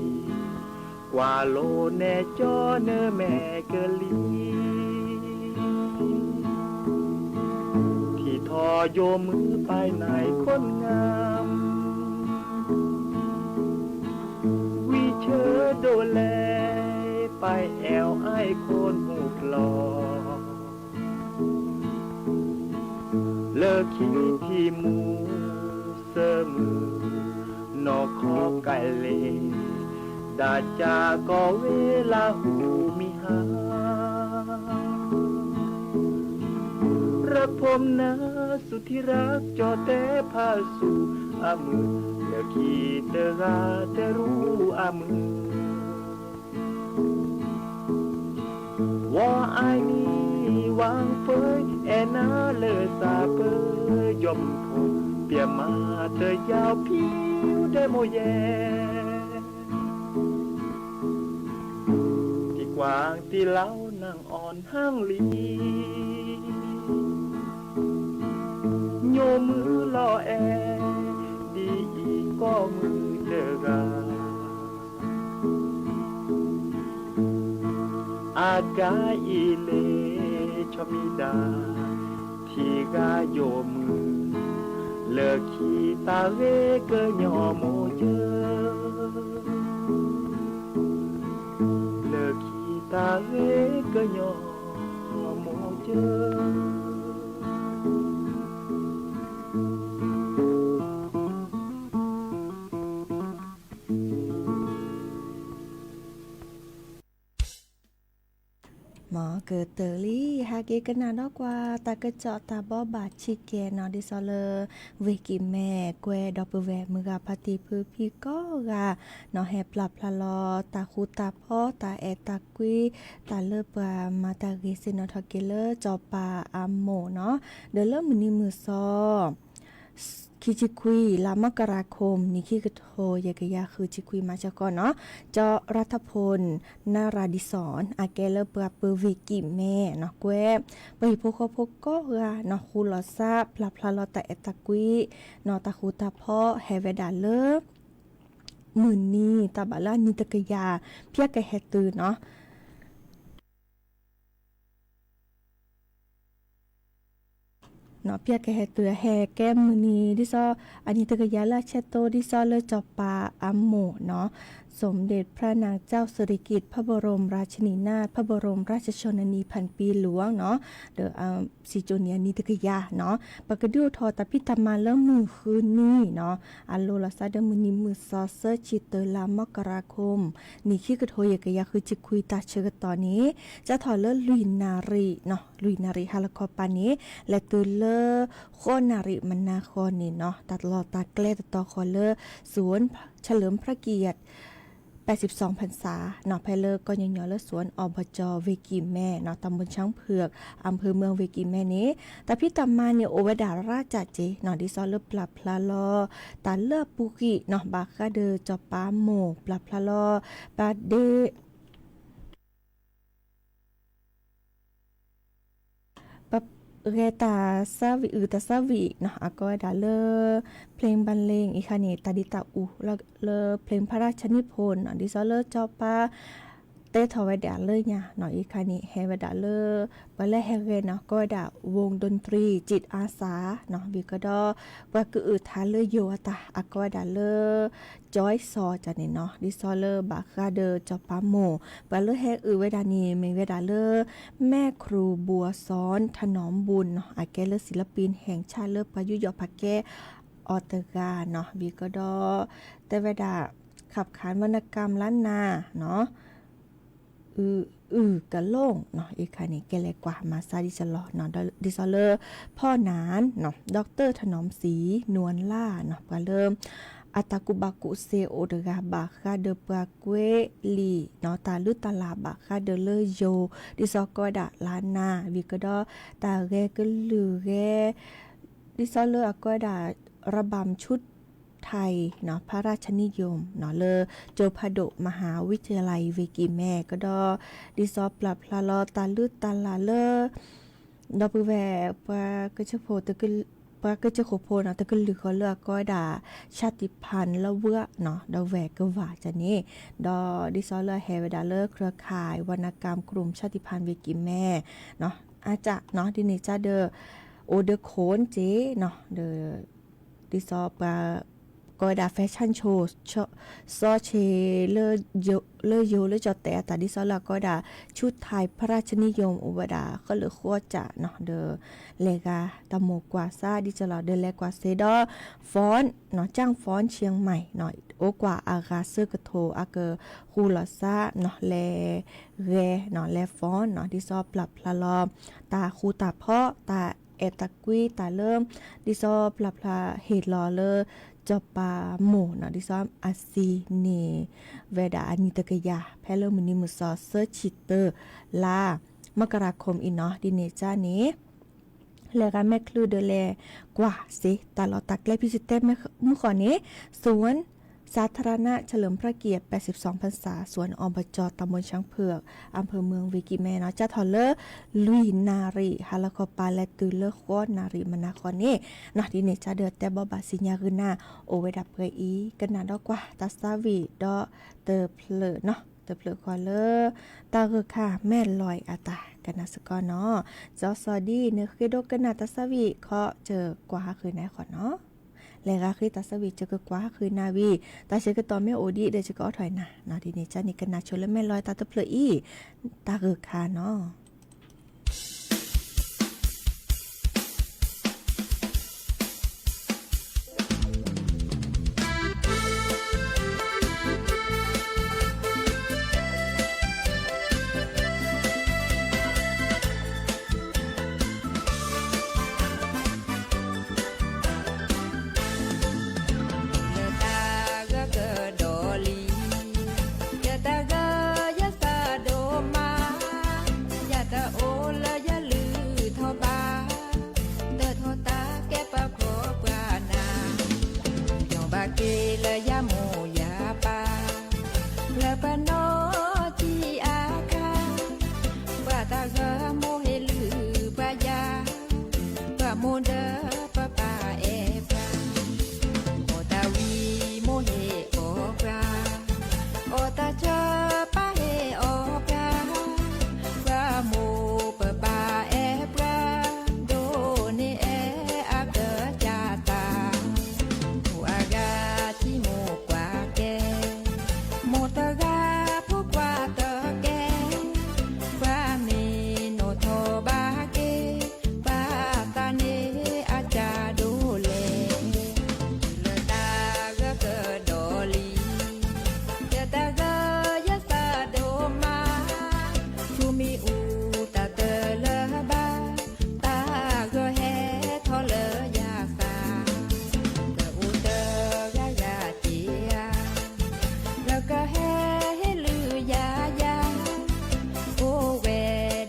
ကွၢ်လိနဲၣ်ကၠီနမဲာ်ကလံၤ ထံၣ်ထီၣ်ယိာ်မုၣ်ပၢ်နၢ်ခီနငၢမ်, ဝံၤဆၢဒိၣ်လဲၣ် ပၢ်အဲၣ်အါအံၤခိၣ်နူာ်ပျီ လၢခံထံၣ်မူ စၢမုၢ် နီၢ်ခီကဲလ့, ဒၣ်ကၢ်ကီၢ်ဝ့ၢ်လၢဟူမံဟါ รักผมนะสุดที่รัก ကၠီတဲဖးစူၤအမုၢ် လၢခံတဂၤတရူးအမုၢ် ဝီၤအါနံၤဝၣ်ဖၢ အဲၣ်နၤလၢသးပၢ ယီၢ်မုၢ်ဖိ ပျဲမၤတယၢ်ဖံးဒဲးမိၢ်ယဲ တံၤကွၢ်တံၤလီၤနၢ်အီၣ်နၢ်လံ ညိၣ်မုၢ်လီၤအဲၣ် ဒ်အံၤကီၢ်မုၢ်တဂၤ အဂၤအံၤလ့ ဆီမံဒၣ် ထံဂၤယိာ်မုၢ် လၢခံတၢ်ဂ့ၤကညီမိၢ်ယဲ လၢခံတၢ်ဂ့ၤကညီမိၢ်ယဲ မ်ကတၢၢ်လံ ဟဲက့ၤကနၣ်ဒီးကွၢ် တၢ်ကစီၣ်တၢ်ဘီဘၣ်ဆံးကဲနီၤ ဒ်သိးလၢ ဝ့ၢ်ကံၢ်မဲ ကွဲဒီပုၢ်ဝဲၢ်မုၢ်ဂၤဖါတံၢ်ဖုဖံကိးဂၤ နီၤ ဟဲပျၢ်ဖျါလီၤ တၢ်ဃူတၢ်ဖိး တၢ်အဲၣ်တၢ်ကွံ တၢ်လၢပှၤမၤတၢ်ဂ့ၤ ဆ့ၣ်နီၤထီၣ်က့ၤလၢစီၤပၤအမိၢ်နီၤ ဒီးလၢမုၢ်နံၤမုၢ်သီ ခံဆံခွံ လါမကရၤခိၣ် နံၣ်ခံကထိ ယဲၢ်ကယၤဃုဆံခွံ မၤစၢၤကီးနီၤ ကၠီရၤထၣ်ဖိၣ် နၣ်ရၤဒံစီၣ် အကဲလၢပှၤပၢၤဝ့ၢ်ကံၢ်မဲနီၤ ကွဲ ပှၤဟံၣ်ဖိဃီဖိကိးဂၤနီၤ ဃူလီၤသး ပျၢ်ဖျါလီၤတၢ်အဲၣ်တၢ်ကွံနီၤ တၢ်ဃူတၢ်ဖိး ဟဲဝဲဒၣ်လၢ မုၢ်နံၤ တၢ်ဘၣ်လၢအနံၤတကယၤ ဖဲကဟဲတုၤနီၤ နီၤ ဖဲကဟဲတုၤ အဟဲကဲမုၢ်နံၤ ဒ်သိး အနံၤတကယၤလၢအဆဲးတိၢ် ဒ်သိးလၢစီၤပၤအမိၢ်နီၤ สมเด็จพระนางเจ้าสิริกิติ์ พระบรมราชินีนาถ พระบรมราชชนนีพันปีหลวงနီၤ ဒီး စံၣ်ကၠိၣ်နံၣ်အနံၤတကယၤနီၤ ပကဒုးအိၣ်ထီၣ်တၢ်ဖံးတၢ်မၤလၢမုၢ်ဃုနံၤနီၤ အလိၤလီၤသးဒီးမုၢ်နံၤမုၢ်သီ သၢဆံတၢ လါမကရၤခိၣ် နံၣ်ခံကထိ ယဲၢ်ကယၤဃုဆံခွံ တၢ်ဆၢကတီၢ်န့ၣ် စးထီၣ်လၢလွံၢ်နၣ်ရံၣ်နီၤ လွံၢ်နၣ်ရံၣ်ဟါလီၤခီပၤန့ၣ် လဲၤတုၤလၢ ဃိးနၣ်ရံၣ်မနၤဃီန့ၣ်နီၤ တၢ်လီၢ်တၢ်ကျဲတတီၤဃီလၢ สวนเฉลิมพระเกียรติ แปดสิบสองพรรษาနီၤ ဖဲလၢကီၢ်ညီညီလၢ สวนอบจ ဝ့ၢ်ကံၢ်မဲနီၤ ตำบลช้างเผือก อำเภอเมือง ဝ့ၢ်ကံၢ်မဲန့ၣ် တၢ်ဖံးတၢ်မၤန့ၣ်အိၣ်ဝဲဒၣ်ရၤကၠးက့နီၤ ဒ်သိးလၢပျၢ်ဖျါလီၤ တၢ်လၢအပူၤကွံာ်နီၤ ဘၣ်ဃးဒီးစီၤပၤမိၢ် ပျၢ်ဖျါလီၤ ပှၤဒ့ ပဂဲၤတၢ်ဆါဝံၣ်အုၣ်တၢ်ဆါဝံၣ်နီၤ အကိးဝဲဒ�ifเพลงบรรเลง အံၤခါန့ၣ် တၢ်ဒ့တၢ်အူၣ်လၢ เพลงพระราชนิพนธ์နီၤ ဒ်သိးလၢစီၤပၤ တဲထီၣ်ဝဲဒၣ်လၢညါနီၤ အံၤခါန့ၣ် ဟဲဝဲဒၣ်လၢ ပှၤလၢဟဲဂဲၤနီၤ ကိးဝဲဒၣ် วงดนตรีจิตอาสาနီၤ ဝံၤကဒီး ပှၤကအုၣ်ထါလၢယိၤအတၢ် အကိးဝဲဒၣ်လၢ Joy Saw န့ၣ်နီၤ ဒ်သိးလၢဘၣ်ဃးဒီးစီၤပၤမိၢ် ပှၤလၢဟဲအုၣ်ဝဲဒၣ်န့ၣ် မ့ၢ်ဝဲဒၣ်လၢ แม่ครูบัวซ้อน ถนอมบุญနီၤ အကဲလၢ ศิลปินแห่งชาติ လၢပှၤယူးယီၣ်ဖးကဲအီၤတဂၤနီၤ ဝံၤကဒီး တဲဝဲဒၣ် ขับขานวรรณกรรมล้านนาနီၤ အုၣ်ကလိၣ်နီၤ အံၤခါန့ၣ် ကဲလဲၤကွၢ်မၤစၢ်ဒ်စလီၤနီၤ ဒ်သိးလၢ ဖီၣ်နၢ်နီၤ ดอกเตอร์ ถนอมศรีนวลล่าနီၤ ပှၤလၢ အတၢ်ကူၣ်ဘၣ်ကူၣ်သ့အိၣ်တဂၤ ဘၣ်ဃးဒီးပှၤကွဲးလံာ်နီၤ တၢ်လုၢ်တၢ်လၢ်ဘၣ်ဃးဒီးလၢယိၤ ဒ်သိးကိးဝဲဒၣ် ล้านนา ဝံၤကဒီး တၢ်ဂဲၤကလုၢ်ဂဲၤ ဒ်သိးလၢအကိးဝဲဒၣ် ระบำชุดไทย เนาะ พระราชนิยม เนาะ လၢ โจภาดกมหาวิทยาลัย เวกิแม ကဒီး ဒ်သိးပျၢ်ဖျါလီၤတၢ်လုၢ်တၢ်လၢ်လၢ ဒီပုၢ်ဝဲၢ် ပှၤကစၢၢ်ခိၣ်ဖိ ပှၤကစၢၢ်ခိၣ်ဖိ เนาะ တကလုာ်ဃီလၢအကိးဝဲဒၣ် ชาติพันธุ์ လၢဝဲ เนาะ ဒီးဝဲၢ်ကဝၤကန့ၣ် ဒီးဒ်သိးလၢအဟဲဝဲဒၣ်လၢ เครือข่าย วรรณกรรม กลุ่มชาติพันธุ์ เวกิแม เนาะ အါတၢ် เนาะ ဒ်န့ၣ်ကဒီး အိၣ်ဒီးခိၣ်က့ เนาะ ဒီး ဒ်သိးပှၤ ကိးဝဲဒၣ် fashion show စီဆှံ လၢယိၤလၢကၠီၣ်တဲာ်အတၢ် ဒ်သိးလၢအကိးဝဲဒၣ် ชุดไทยพระราชนิยม အိၣ်ဝဲဒၣ်ဃုလၢဃိးကၠၣ် เนาะ ဒီးလဲၤဂၤတၢ်မိၢ်ကွၢ်စး ဒ်သိးလီၤ ဒီးလဲၤကွၢ်စ့ဒီး ฟอนต์ เนาะ จ้างฟอนต์เชียงใหม่ เนาะ အိၣ်ကွၢ်အဂၤဆၢကထိး အကဃူလီၤစး เนาะ လဲၤဂဲၤ เนาะ လဲၤ ฟอนต์ เนาะ ဒ်သိးပျၢ်ဖျါလီၤ တၢ်ဃူတၢ်ဖိး တၢ်အဲၣ်တၢ်ကွံ တၢ်လၢ ဒ်သိးပျၢ်ဖျါဟ့ၣ်လီၤလၢ စီၤပၤမိၢ် เนาะ ဒ်သိးအစံးန့ၢ်ဝဲဒၣ်အနံၣ်တကယၤ ဖဲလၢမုၢ်နံၤမုၢ်သီ သၢဆံတၢလါ มกราคม အံၤ เนาะ ဒ်န့ၣ်ကန့ၣ် လဲၤဂၤမဲာ်ချံဒီးလဲၤကွၢ်စ့ တၢ်လီၢ်တၢ်ကျဲ ဖဲစတဲမုၢ်ဃီန့ၣ် สวนสาธารณะเฉลิมพระเกียรติแปดสิบสองพรรษา สวน อบจ.ตำบลช้างเผือก อำเภอเมือง เวกิแม เนาะ စးထီၣ်လၢ လွံၢ်နၣ်ရံၣ် ဟါလီၤခီပၤ လဲၤတုၤလၢ ဃိးနၣ်ရံၣ်မနၤဃီန့ၣ် เนาะ ဒ်န့ၣ်ကဒီးတဲဘိးဘၣ်စံးညါဂ့ၤနၤ အိၣ်ဝဲဒၣ်ပှဲၤအံၤ ကနၣ်ဒီးကွၢ်တၢ်သးဝံၣ်ဒီးတဖျၢၣ် เนาะ တဖျၢၣ်ဃီလၢ တၢ်ဂၢၢ်ခါမဲာ်လွဲအတၢ်ကနၣ်စ့ၢ်ကီး เนาะ စီၤစီၤဒ်နဃ့ဒိကနၣ်တၢ်သးဝံၣ်ခီ စၢၤကွၢ်ဟးဃုာ်နၤဃီ เนาะ လဲၤဂၤဃ့တၢ်သးဝံၣ် စၢၤကကွၢ်ဟးဃုာ်နၤဝံၤ တၢ်ဆၢကတီၢ်မ့ၢ်အိၣ်ဒံးဒီး စၢၤကအိးထီၣ်နၤ เนาะ ဒ်န့ၣ်ကန့ၣ် ကနၣ်ဆိလၢမဲာ်လွဲတၢ်တဖျၢၣ်အံၤ တၢ်ဂၢၢ်ခါ เนาะလၢတၢ်ဂၢၢ်ကဒီးလံ ယတၢ်ဂၢၢ်ယသးဒိၣ်မး ယတအိၣ်လၢယလုၢ်ထီၣ်ဘၣ် တၢ်ထီၣ်တၢ်ကဲပှၤဖှီၣ်ပှၤနး ယီၢ်ဘၣ်က့ၤလၢယမိၢ်ယပၢ် လၢပနီၢ်ထံအခါ ပှၤတၢ်ဂၢၢ်မိၢ်ဟ့ၣ်လုၢ်ပှၤယၤ ပှၤမိၢ်ဒီးပပၢ်အဲၣ်ပှၤ အီၣ်တၢ်ဝံမိၢ်ဟ့ၣ်အီၣ်ပှၤ အီၣ်တၢ်ဆၢပၢ်ဟ့ၣ်အီၣ်ပှၤ ပှၤမိၢ်ပပၢ်အဲၣ်ပှၤ ဒိၣ်န့ၢ်အဲၣ်အကစၢ်တၢ် မိၢ်အဂၤထံမိၢ်ကွၢ်ကဲ မိၢ်တဂၤဖိကွၢ်တကဲ ပှၤမ့ၢ်နီၣ်ထီၣ်ဘၣ်က့ၤ ပှၤသးန့ၣ်အကၢ်ဒိၣ်လဲၣ် လၢတၢ်ဂၢၢ်ကဒီးလံ ယတၢ်ဂၢၢ်ယသးဒိၣ်မး ဆူမ့ၣ်အူတၢ်တလၢဘၣ် တၢ်ဂၢၢ်ဟဲထီၣ်လၢယသး ကအိၣ်တဂၤဂၤက့ၤဧါ လၢကဟဲဟ့ၣ်လုၢ်ယၤယၤ အိၣ်ဝဲ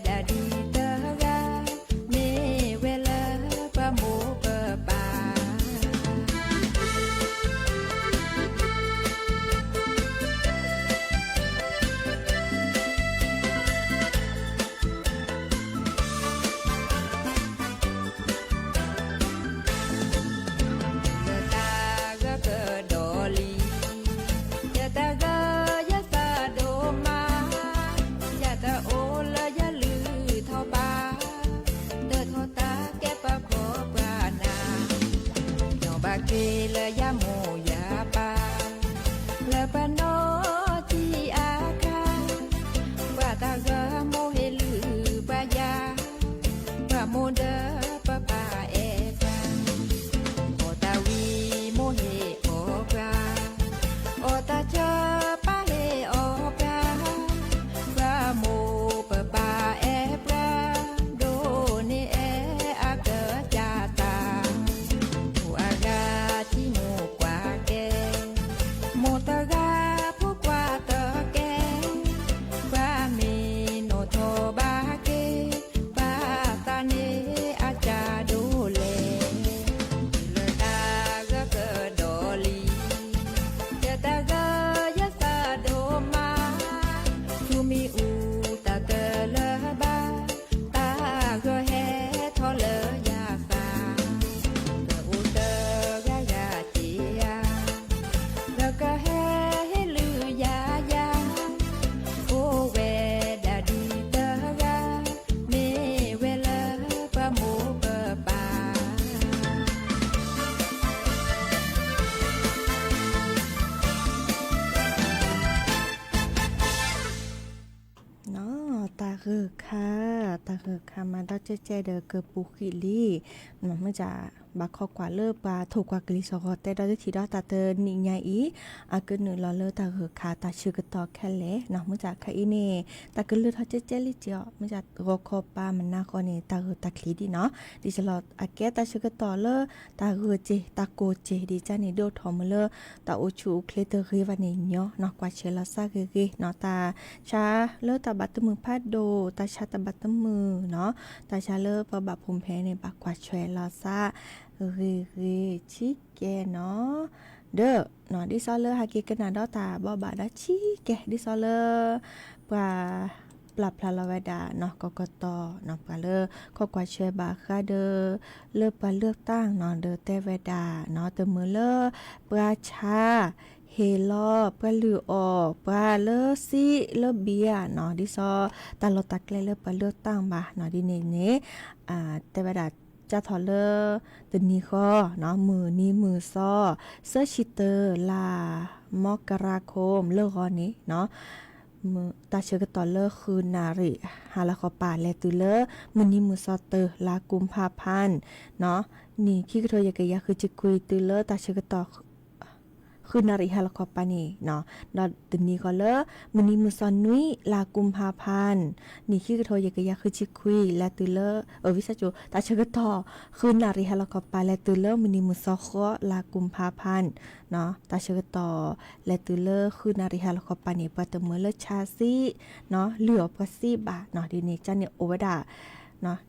ဒၣ်ဒ်တဂၤ မ့ၢ်ဝဲလၢပမိၢ်ပပၢ် လၢတၢ်ဂၢၢ်ကဒီးလံ ယတၢ်ဂၢၢ်ယသးဒိၣ်မး ယတအိၣ်လၢယလုၢ်ထီၣ်ဘၣ် တၢ်ထီၣ်တၢ်ကဲပှၤဖှီၣ်ပှၤနး ယီၢ်ဘၣ်က့ၤလၢယမိၢ်ယပၢ် လၢပနီၢ်ထံအခါ ပှၤတၢ်ဂၢၢ်မိၢ်ဟ့ၣ်လုၢ်ပှၤယၤ ပှၤမိၢ်ဒီးပပၢ်အဲၣ်ပှၤ အီၣ်တၢ်ဝံမိၢ်ဟ့ၣ်အီၣ်ပှၤ အီၣ်တၢ်ဆၢပၢ်ဟ့ၣ်အီၣ်ပှၤ ပှၤမိၢ်ပပၢ်အဲၣ်ပှၤ ဒိၣ်န့ၢ်အဲၣ်အကစၢ်တၢ် မိၢ်အဂၤထံမိၢ်ကွၢ်ကဲ မိၢ်တဂၤဖိကွၢ်တကဲ ပှၤမ့ၢ်နီၣ်ထီၣ်ဘၣ်က့ၤ ပှၤသးန့ၣ် တၢ်ဂၢၢ်ခါမၤဒီးကဲကဲဒီးကပူၤဃံလံ, မ့ၢ်ဘၣ်ခီကွၢ်လၢပှၤထိၣ်ကွၢ်ကလံၤစ့ၢ်ကီးတဲဒီးတထံၣ်ဒီးတၢ်တနံၤညါအံၤ, အကနုာ်လီၤလၢတၢ်ဂၢၢ်ခါတၢ်ဆၢကတီၢ်ခဲလၢာ်နီၤ, မ့ၢ်ဘၣ်ခါအံၤန့ၣ် တၢ်ကလုၢ်ထီၣ်ကဲကဲလံက့ၤအီၤ, မ့ၢ်ဘၣ်ဂီၤခီပၤမနၤဃီန့ၣ် တၢ်ဂၢၢ်တၢ်ချံးဒံးနီၤ, ဒ်သိးလီၤအကဲတၢ်ဆၢကတီၢ်လၢ တၢ်ဂၢၢ်စ့ၢ် တၢ်ကိၢ်စ့ၢ်ဒ်န့ၣ် ဒိၣ်ထီၣ်မးလၢ တၢ်အိၣ်ဆူၣ်အိၣ်ချ့တဂ့ၤဘၣ်န့ၣ်ညီနီၤ, ကွၢ်ဆၢလီၤစၢ်ဂ့ၤဂ့ၤနီၤ, တၢ်ဆါလၢတၢ်ဘၣ်တမုာ်ဖးဒိၣ်, တၢ်ဆါတၢ်ဘၣ်တမုာ်နီၤ, တၢ်ဆါလၢပဘၣ်ဖူၣ်ဖဲန့ၣ် ဘၣ်ကွၢ်ဆၢလီၤစၢ်ဂ့ၤဂ့ၤဆံးကဲနီၤ, ဒီး ဒ်သိးလၢဟဲက့ၤကနၣ်ဒီးတၢ်ဘိးဘၣ်ဒီးဆံးကဲ, ဒ်သိးလၢ ပှၤ ပျၢ်ဖျါလီၤဝဲဒၣ်နီၤ, ကီကတီၤနီၤ, ပှၤလၢ ခီကွၢ်ဆၢဘၣ်ဃးဒီး လၢပှၤလၢတၢ်နီၤ, ဒီးတဲဝဲဒၣ်နီၤ, တမုာ်လၢ ပှၤဆါ ဟ့ၣ်လီၤ ပှၤလုၢ်အီၣ် ပှၤလၢစံးလၢဘံဧါနီၤ, ဒ်သိး တၢ်လီၢ်တၢ်ကျဲလၢပှၤလၢတၢ်ဘၣ်နီၤ, ဒ်န့ၣ်န့ၣ် တဲဝဲဒၣ် စးထီၣ်လၢ တနံၤဃီနီၤ, မုၢ်နံၤမုၢ်သီ သၢဆံတၢ လါ မကရၤခိၣ် လၢဂီၤန့ၣ်နီၤ, တၢ်ဆၢကတီၢ်လၢဃုနၣ်ရံၣ် ဟါလီၤခီပၤ လဲၤတုၤလၢ မုၢ်နံၤမုၢ်သီတၢ လါကုမ်ဖးဖါ နီၤ, နံၣ်ခံကထိယဲၢ်ကယၤဃုဆံခွံ တုၤလၢတၢ်ဆၢကတီၢ် ဃုနၣ်ရံၣ်ဟါလီၤခီပၤန့ၣ်နီၤ, ဒီးတနံၤဃီလၢ မုၢ်နံၤမုၢ်သီနွံ လါကုမ်ဖးဖါ နံၣ်ခံကထိယဲၢ်ကယၤဃုဆံခွံ လဲၤတုၤလၢ အဝံသးစူၤ တၢ်ဆၢကတီၢ် ဃုနၣ်ရံၣ်ဟါလီၤခီပၤ လဲၤတုၤလၢမုၢ်နံၤမုၢ်သီဃိး လါကုမ်ဖးဖါ တၢ်ဆၢကတီၢ် လဲၤတုၤလၢဃုနၣ်ရံၣ်ဟါလီၤခီပၤန့ၣ် ပှၤတမုာ်လၢဆါစံးနီၤ, လုၢ်အီၣ်ပှၤစံးဘၣ်နီၤ, ဒ်န့ၣ်ကန့ၣ်အိၣ်ဝဲဒၣ် ဒ်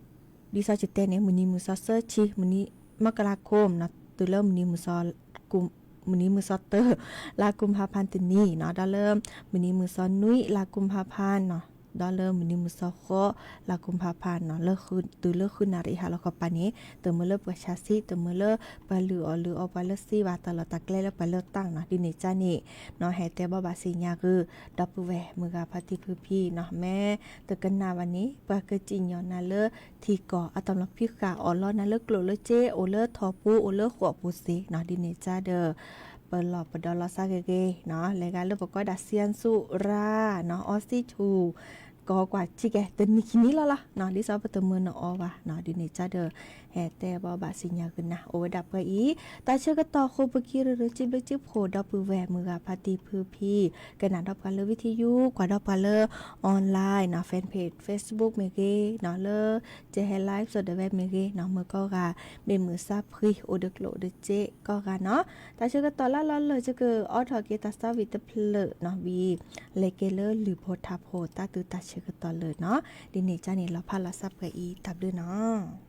သိးယတဲန့ၣ် မုၢ်နံၤမုၢ်သီသၢဆံ မုၢ်နံၤ မကရၤခိၣ်နီၤ, တုၤလၢမုၢ်နံၤမုၢ်သီ မုၢ်နံၤမုၢ်သီတၢ လါကုမ်ဖးဖါတနံၤနီၤ, ဒီးလၢ မုၢ်နံၤမုၢ်သီနွံ လါကုမ်ဖးဖါနီၤ, ဒီးလၢမုၢ်နံၤမုၢ်သီဃိး လါကုမ်ဖးဖါနီၤ, လၢ တုၤလၢဃုနၣ်ရံၣ်ဟါလီၤခီပၤန့ၣ် တမုာ်လၢပှၤဆါစံး တမုာ်လၢပှၤလုၢ်အီၣ်လုၢ်အီပှၤလၢစံးဘၣ် တၢ်လီၢ်တၢ်ကျဲလၢပှၤလၢတၢ်နီၤ, ဒ်န့ၣ်ကန့ၣ်နီၤ, ဟဲတဲဘိးဘၣ်စံးညါဂုာ် ဒီပုၢ်ဝဲၢ်မုၢ်ဂၤဖါတံၢ်ဖုဖံနီၤ, မ့ၢ်တကနၣ်ဘၣ်န့ၣ် ပှၤကစံၣ်ညီၣ်နၤလၢ ထံကီၢ်အတၢ်လီၢ်ဖံးဃာ်အီၣ်လီၤနၤလၢကျိၣ်လၢစ့ အိၣ်လၢထီၣ်ပူၤ အိၣ်လၢဃိာ်ပူၤသ့နီၤ, ဒ်န့ၣ်ကဒီး ပလီၢ်ပဒီလီၤစၢ်ဂ့ၤဂ့ၤနီၤ, လဲၤဂၤလၢပကိးဒၣ် စံၣ်စူရါနီၤ, အီစံၣ်ဆူၣ် ကီကွၢ်စံးကဲ တနံၤခံနံၤလီၤလီၤနီၤ, ဒ်သိးပတမုာ်နအီၤဘၣ်နီၤ, ဒ်န့ၣ်ကဒီး ဟဲတဲဘိးဘၣ်စံးညါဂုာ်နၤ အိၣ်ဝဲဒၣ်ပှဲၤအံၤ တၢ်ဆၢကတီၢ်ဃိးပကံရူၢ်ရူၢ် စံဘျုးစံဖှိၣ် ဒီပုၢ်ဝဲၢ်မုၢ်ဂၤဖါတံၢ်ဖုဖံ ကနၣ်ဒီးပှၤလၢ ဝံထံယူ ကွၢ်ဒီးပှၤလၢ online နီၤ, fanpage Facebook မ့ၢ်ဂ့ၤနီၤ, လၢ ကဟဲ live စ့ၢ်ဒီးဝဲမ့ၢ်ဂ့ၤနီၤ, မုၢ်ကီၢ်ဂၤ မ့ၢ်မုာ်စၢ်ဖှံ အိၣ်ဒီးကျိၣ်ဒီးစ့ကိးဂၤနီၤ, တၢ်ဆၢကတီၢ်လၢလီၤလၢာ် ယကအိးထီၣ်က့ၤတၢ်သးဝံၣ်တဖျၢၣ်နီၤ, ဝံၤ လဲၤက့ၤလၢလုၢ်ဖိထါဖိတၢ်သုးတၢ်ဆၢကတီၢ်လၢာ်နီၤ, ဒ်န့ၣ်ကန့ၣ် လီၤဖးလီၤစၢ်ပှဲၤအံၤ တၢ်ဘျုးနီၤ.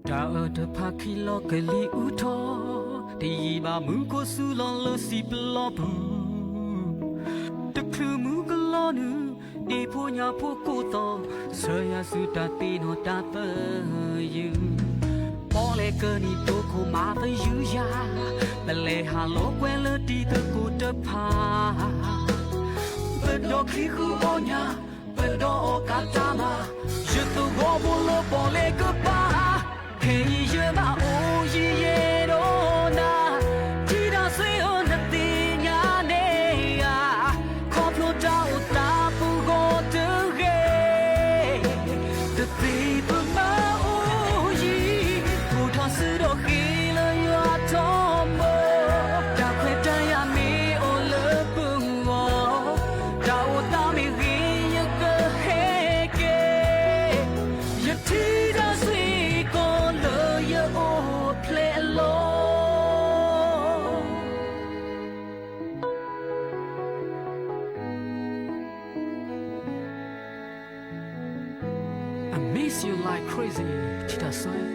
တၢ်အၢတဖၣ်ခံလီၤကလံၤအူထီၣ်, တယံာ်ဘၣ်မုၢ်ခိၣ်စူၤလီၤလၢစံာ်ပျီပူၤ, တချုးမုၢ်ကလီၤနုာ်, ဒ့ဖိညါဖိကိးသီ, ဆၢယၤဆူတၢ်သ့ၣ်နီၣ်တၢ်ပၢယုၢ်, ပီၣ်လဲၣ်ကၢနံၤဒိခိၣ်မၤသယုၢ်ယၤ, ပလဲၤဟးလီၤကွဲလၢတံၤသကိးတဖၣ် ပဒီးခံဃုအီၣ်ညၣ်, ပဒီးအီၣ်ကါတၢ်မၤ, ယသဝီဖိလၢပီၣ်လဲၣ်ကပၤ, ခဲအံၤယဘၣ်အိၣ်ယံၤယဲၢ်ဒီးနၤ, ထံဒၣ်ဆှ့အီၤနသ့ၣ်ညါန့ၣ်ဧါ, ခီဖျိတၢ်အိၣ်သးပူၤဂီၢ်တဂ့ၤ တသ့ပမၤအိၣ်ယံၤ, အိၣ်ထီၣ်စုဒီးဃ့လၢယွၤထီဘိ, တၢ်ခွဲးတၢ်ယာ်မ့ၢ်အိၣ်လၢပဂီၢ်, တၢ်အိၣ်သးမ့ၢ်ဂ့ၤယကဟဲက့ၤ, ယထံတၢ်ဆှ့ကီးလၢယအိၣ်ဖျဲၣ်အလီၢ် I miss you like crazy, ထံတၢ်ဆှ့.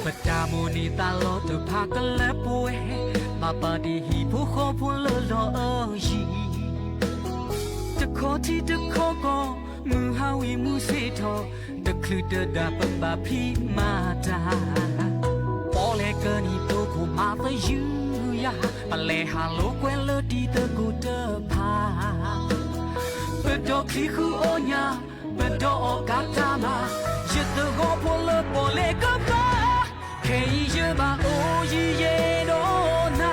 ပတၢ်မိၣ်န့ၢ်သးလီတဖၣ်ကလၢပှဲၤ, ဘၣ်ပာ်ဒံးဟံၣ်ဖိဃီဖိလၢလီၢ်အယံၤ, တခီထံတခီကီၢ်, မုၢ်ဟါဝံၤမုၢ်ဆ့ၣ်ထီၣ်, တချုးတဒါပဘၣ်ဖံးမၤတၢ်, ပီၣ်လဲၣ်ကနံၣ်သိခိၣ်မၤသယုၢ်ယၤ, ပလဲၤဟးလိာ်ကွဲလၢတံၤသကိးတဖၣ် ပဒီးချံဃုအီၣ်ညၣ်, ပဒီးအီၣ်ကးတၢ်မၤ, ယသဂီၢ်ဖိလၢပီၣ်လဲၣ်ကပၤ, ခဲအံၤယဘၣ်အိၣ်ယံၤယဲဒီးနၤ,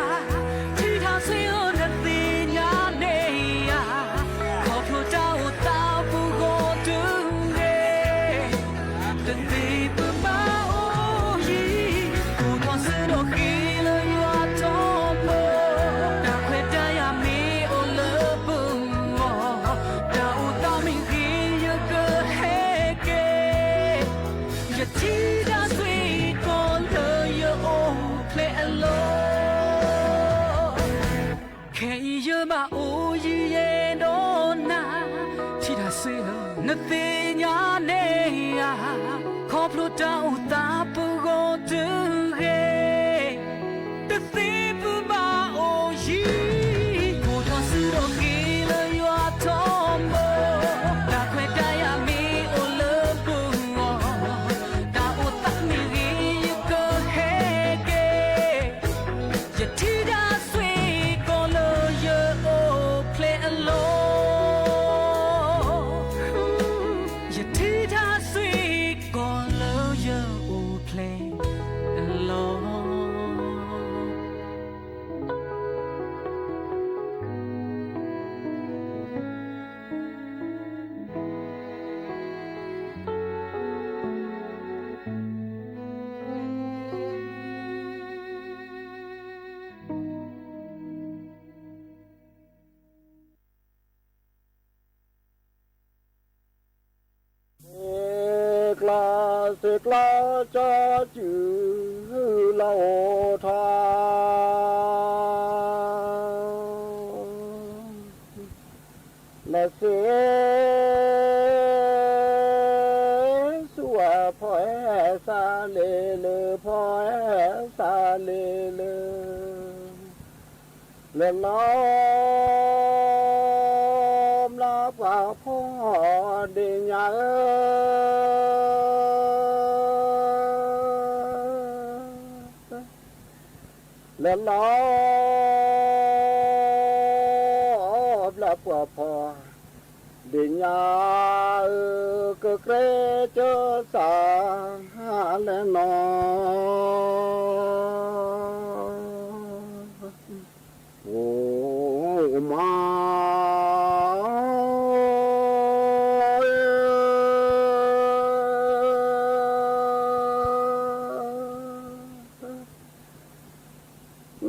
ထံထၣ်ဆ့ၣ်ဧၢ နသ့ၣ်ညါန့ၢ်ဧါ, ခီဖျိတၢ်အိၣ်သးပူၤဂီၢ်တဂ့ၤ တသ့ပဘၣ်အိၣ်ယံၤ, အိၣ်ထီၣ်စုဒီးဃ့လၢယွၤထီဘိ, တၢ်ခွဲးတၢ်ယာ်မ့ၢ်အိၣ်လၢပဂီၢ်, တၢ်အိၣ်သးမ့ၢ်ဂ့ၤယကဟဲက့ၤ, ယထံၣ်တၢ်စ့ၢ်ကီးလၢယအိၣ်ဖျဲၣ်အလီၢ် ခဲအံၤယဘၣ်အိၣ်ယံၤယဲဒီးနၤ, ထံထၣ်ဆ့ၣ်ဧၢ နသ့ၣ်ညါန့ၢ်ဧါ, ခီဖျိတၢ်အိၣ်သးပူၤဂီၢ်တဂ့ၤ, တသ့ပဘၣ်အိၣ်ယံၤ, အိၣ်ထီၣ်စုဒီးဃ့လၢယွၤထီဘိ, တၢ်ခွဲးတၢ်ယာ်မ့ၢ်အိၣ်လၢပဂီၢ်, တၢ်အိၣ်သးမ့ၢ်ဂ့ၤယကဟဲက့ၤ, ယထံၣ်တၢ်စ့ၢ်ကီးလၢယအိၣ်ဖျဲၣ်အလီၢ်, ယထံၣ်တၢ်စ့ၢ်ကီးလၢယအိၣ်ဖျဲၣ်အလီၢ်. စ့ကျီ စ့ကျီ ကၠီစုလီၤအိၣ်ထီၣ် လၢစ့ ဆူဝဲဖီအဲၣ်စးလ့လၢ ဖီအဲၣ်စးလ့လၢ လၢလီၤ ဘျါပှၤဖီဒ့ၣ်ညါဧၢ လၢလီၤ ဘျါပှၤဖီဒ့ၣ်ညါဧၢ ကကြၢးကၢစၢ်လဲၣ်နီၤ အိၣ်မး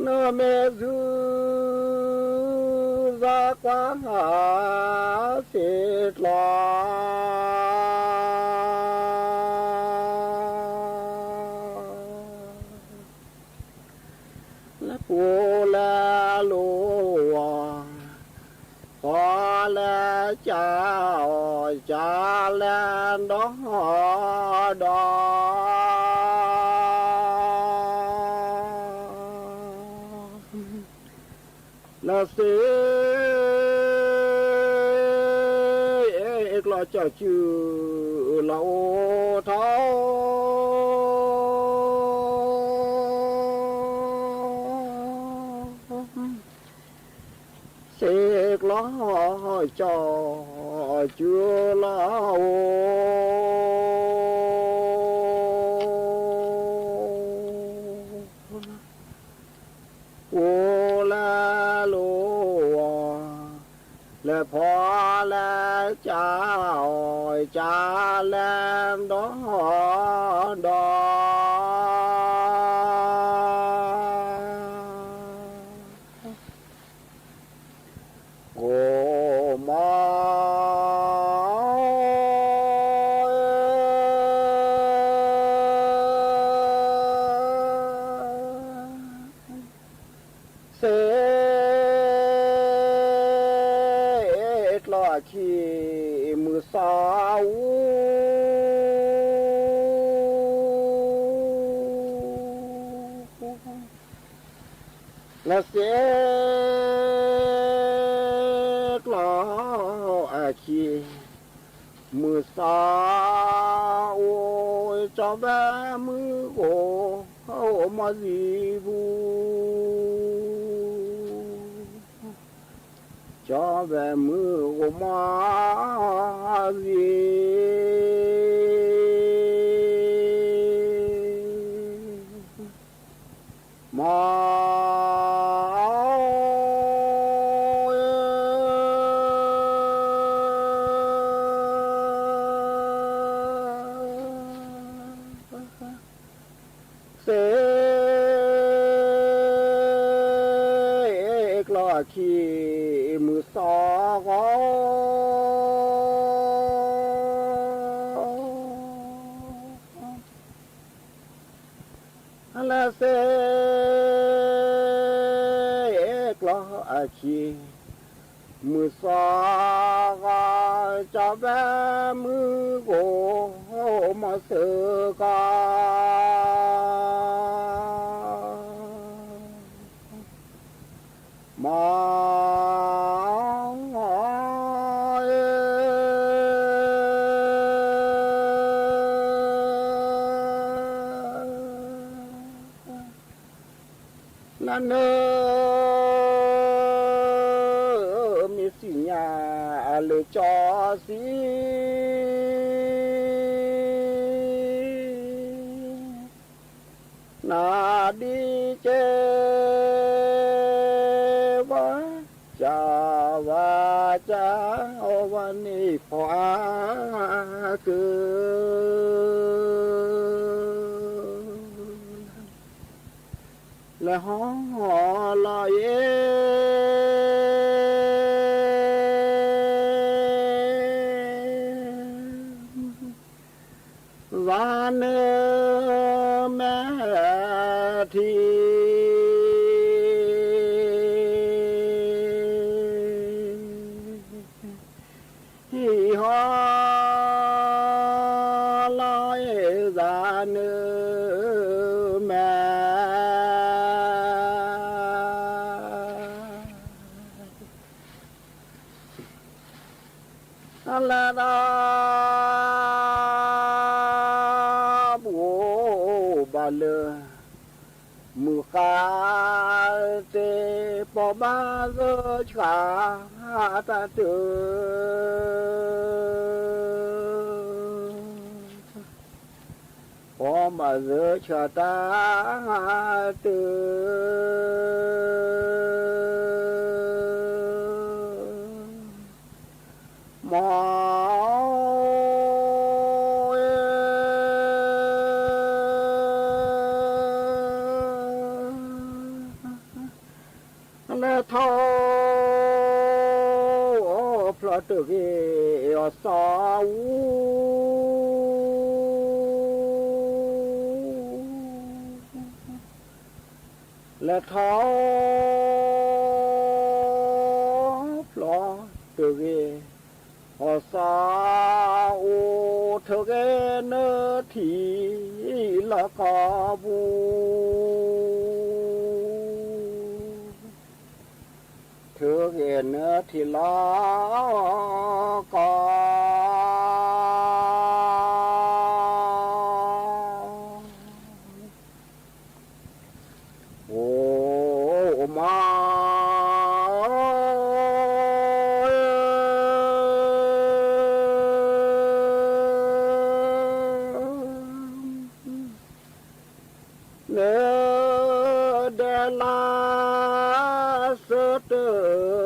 နမ့ၢ်စူၤစၢ်ကွၢ်ဟးစ့ကျီ လၢပှိၤလဲၤလိၤအီၤ ပှၤလဲၤကၢအီၤကၢလဲၤဒီဒီ လၢစ့ အ့ၣ်ကျီၢ်ကၠီၣ်စု လီၤအိၣ်ထီၣ် စ့ကျီၢ်ကၠီၣ်စု လီၤအိၣ် ပှိၤလဲၤလိၤအီၤ လဲၤဖီလဲၤကၢအီၤ ကၢလဲၤဒီဒီ အိၣ်မး စ့ အ့ၣ်ကျီၢ်အခံ မုၢ်စီၤအူ လၢစ့ကျီၢ်အခံ, မုၢ်သီအိၣ်ကၠီဖဲမုၢ်ကိၣ်, အိၣ်မီၢ်သံပူၤ, ကၠီဖဲမုၢ်ကိၣ်မီၢ်သံ မီၢ် စ့ကျီၢ်အခံ, မုၢ်သီဂီၤ လၢစ့ကျီၢ်အခံ, မုၢ်သီဂီၤ ကၠီဖဲမုၢ်ကိၣ် မီၢ်သၢကီၢ် မီၢ် လၢနမ့ၢ်သ့ၣ်ညါအလၢကၠီသံ နၤဒ်ကဲဘၣ် ကၠီဝါကၠီ အဝဲန့ၣ်ဖီအါကၢ လဲၤဟီလီၤအ့ သးနၢမဲာ်ထံ ဟံၣ်ဟီလီၤအ့ သးနၢမဲာ် လၢတၢ်ဘိးဘၣ်လၢ မုၢ်ဃါတ့ ပီၢ်ဘၣ်သၢဆှးတၢ်တုၤ ပီၢ်ဘၣ်သၢဆှးတၢ်တုၤ မီၢ် လဲၤထီၣ်ဖျီၣ်တဂ့ၤအီၤသီအူ လဲၤထီၣ်ဖျီၣ်တဂ့ၤ အီၤသီအိၣ် ထုးဂဲၤနၢထံလီၢ်ကီၢ်ပူၤ ထုးဂဲၤနၢထံလီၢ်ကီၢ် အိၣ်မး နဒဲလါစၢတၢ